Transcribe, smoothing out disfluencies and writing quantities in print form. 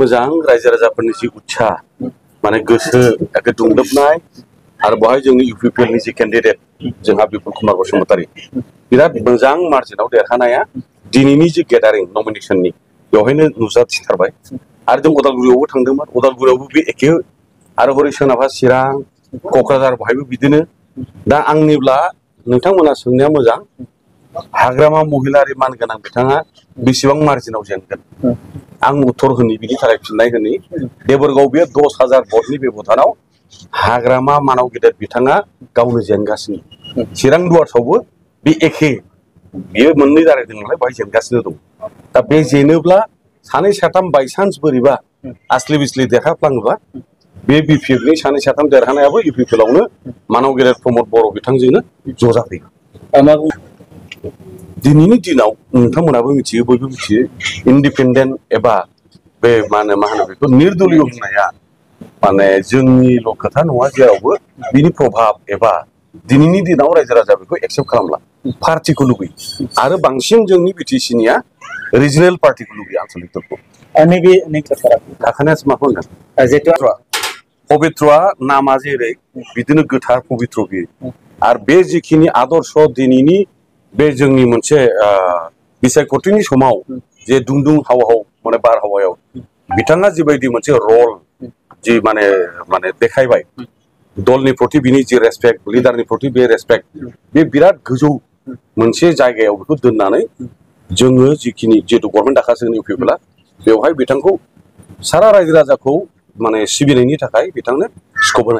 मोजां रायजो राजाफोरनि जि उत्साह माने गोसो एखे दुंलोबनाय आरो बहाय जोंनि इउपिपिएल नि जि केन्डिडेट जोंहा बिपुल कुमार बसुमतारी बिराद मोजां मार्जिनाव देरहानाया दिनैनि जि गेदारिं नमिनेशननि बेवहायनो नुजाथिथारबाय आरो जों उदालगुरियावबो थांदोंमोन उदालगुरियावबो बे एखे आरो हरै सोनाबहा चिरां क'क्राझार बहायबो बिदिनो दा आंनिब्ला नोंथांमोना सोंनाया मोजां हाग्रामा महिलारि मानगोनां बिथाङा बेसेबां मार्जिनाव जेनगोन आं उत्तर होनि बिनि थाखाय फिननाय होनि देबरगाव बे 10,000 भटनि बेब'धानाव हाग्रामा मानाव गेदेर बिथाङा गावनो जेनगासिनो चिरां दुवार्सआवबो बे एखे बियो मोननै जारायदों नालाय बेवहाय जेनगासिनो दं दा बे जेनोब्ला सानै साथाम बायसान्स बोरैबा आस्लि बिस्लि देरहाफ्लाङोबा बे बिपिएफनि सानै साथाम देरहानायाबो इउपिपिएलआवनो मानाव गेदेर प्रमद बर' बिथांजोंनो ज' जाफैयो दिनैनि दिनाव नोंथांमोनाबो मिथियो बयबो मिथियो इन्डिपेन्डेन्ट एबा बे मा होनो बेखौ निर्दलीय होननाया माने जोंनिल' खोथा नङा जेरावबो बिनि प्रभाब एबा दिनैनि दिनाव रायजो राजा बेखौ एक्सेप्ट खालामला पार्टिखौ लुबैयो आरो बांसिन जोंनि बिटिसिनिया रिजनेल पार्टिखौ लुबैयो आनसलिकफोरखौ थाखानायासो माखौ होनदों पबित्रआ नामा जेरै बिदिनो गोथार पबित्र बियो आरो बे जिखिनि आदर्श दिनैनि बे जोंनि मोनसे बिसायख'थिनि समाव जे दुंदुं हाव माने बारहावायाव बिथाङा जिबायदि मोनसे रल जि माने देखायबाय दलनि प्रति बिनि जि रेसपेक्ट लिडारनि प्रति बे रेसपेक्ट बे बिराद गोजौ मोनसे जायगायाव बेखौ दोननानै जोङो जिखिनि जिहेतु गभर्नमेन्ट दाखासो इउपिपिएलआ बेवहाय बिथांखौ सारा रायजो राजाखौ माने सिबिनायनि थाखाय बिथांनो स्कप होनाय